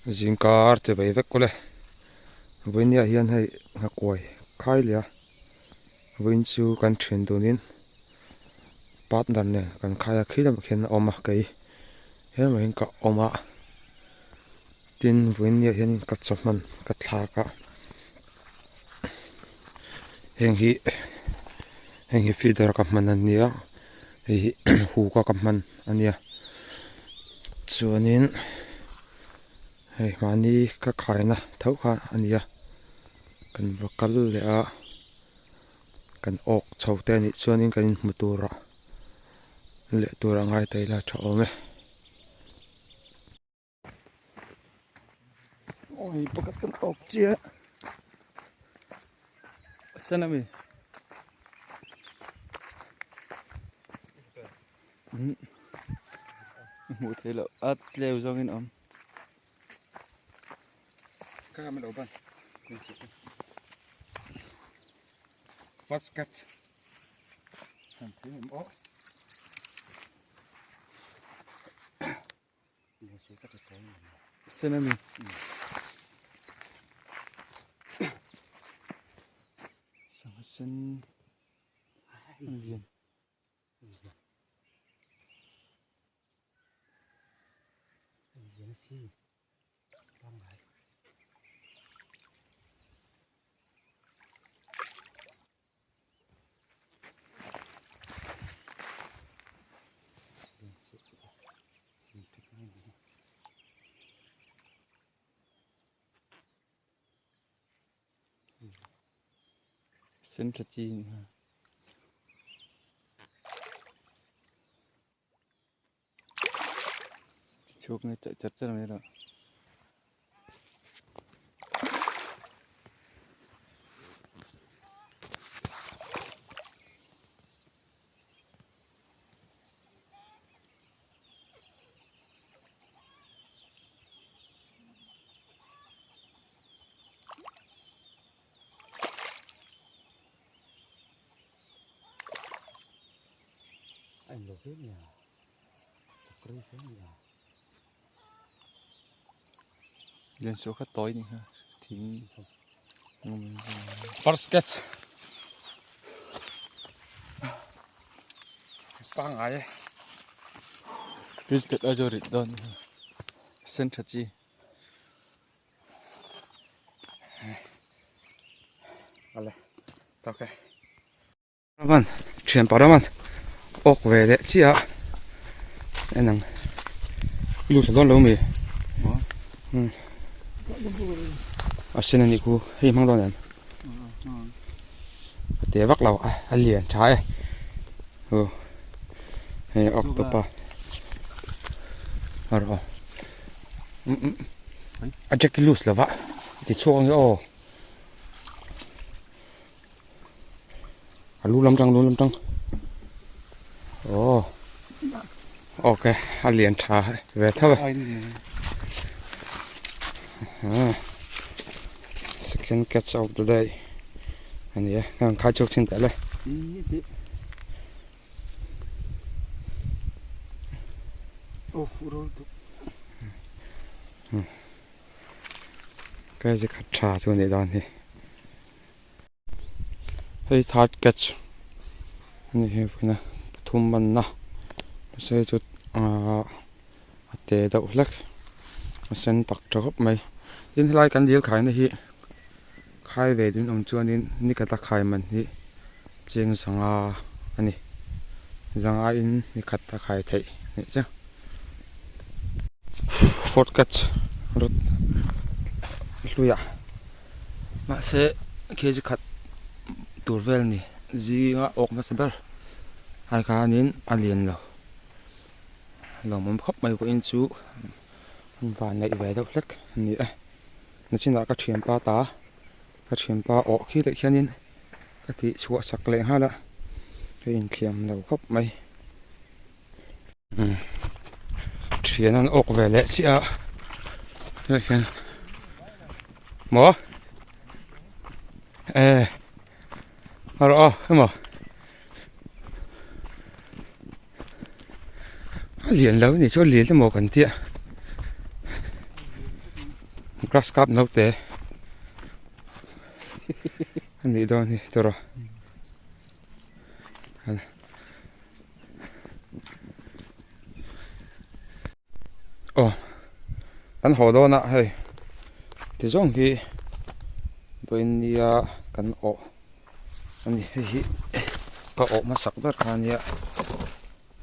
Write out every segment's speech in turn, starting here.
Zingkar che vei vek awle. Vawinia hian hei nghakuai khai leh a, vawiin chu kan thian dunin partner nen kan khai a, khi lamah khian a awm a kei helmah hian ka awm a, tin vawinia hianin ka chawhman ka thlak a, heng hi heng hi feeder ka hman a nia hei hi huk a ka hman a nia chuanin. Hei mahni ka khaina tho kha a ni a, kan va kal leh a, kan awk chho te anih chuanin kan inhmu turah leh turah ngai ta ila tha awm e. Awi pakhat kan awk chiah a sen ami Hmuh theih loh a tleu zawngin a awm. First catch. Sen a ni. Sangha sen a lian. Sen tha chi ni ha. Chhuak nge char char char mai rawh. Lian suah kha tawi ni kha thing First catch pangai e Fish ket a zo rit dawn ni kha sen tha chi. Ale tak e Raman thian pa Raman awk ve leh chiah a en ang i lut dawn lo mi a sen anih khu hei hmang dawn em a te vak lo a a lian tha e aw hei awk tawp a a rawh aw. A jack hi loose lova ti chhuak ang e aw a lu lam tang lu lam tang aw ok a lian tha ve tho e second catch of the day ani e kan khai chhuak chin teh le. Ka zi khat tha chu anih dawn hi hei third catch ani hi vawiin a pathum manna mahse chu ahh a te deuh hlek a sen tak tha khawp mai tin helai kan dil khaina hi khai ve dun awm chuanin nikhat a khai man hi cheng zanga a ni zanga in nikhat a khai theih a nih chu fourth catch rawt hluiah mahse kg khat tur vel a ni zinga awk hmasa ber ai khanin a lian lo lawmawm khawp mai vawiin chu van neih ve deuh hlek a ni e. Nachinah ka thianpa ta ka thianpa awh khi leh khianin ka tih chhuah sak leh nghal a ka inthiam lo khawp mai umm thian an awk ve leh chiah a tunah hian maw e a rawh aw emaw a lian lo a nih chu a lian emaw kan tia. Grass carp naute a nih dawn hi tawrh a. Aw kan haw dawn a hei ti zawng hi vawinia kan awh a ni hei hi ka awh hmasak ber kha ania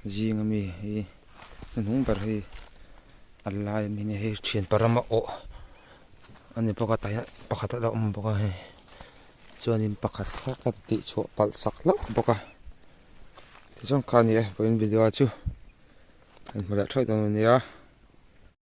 zing ami hi hnuhnung ber hi a lai ami nia hei thian parama awh a ni bawk a tah hian pakhat a la awm bawk a hei chuanin pakhat kha ka tihchhuah palh sak hlauh bawk a tichuan kha a ni e vawiin video chu. Kan hmu leh theuh dawn a nia.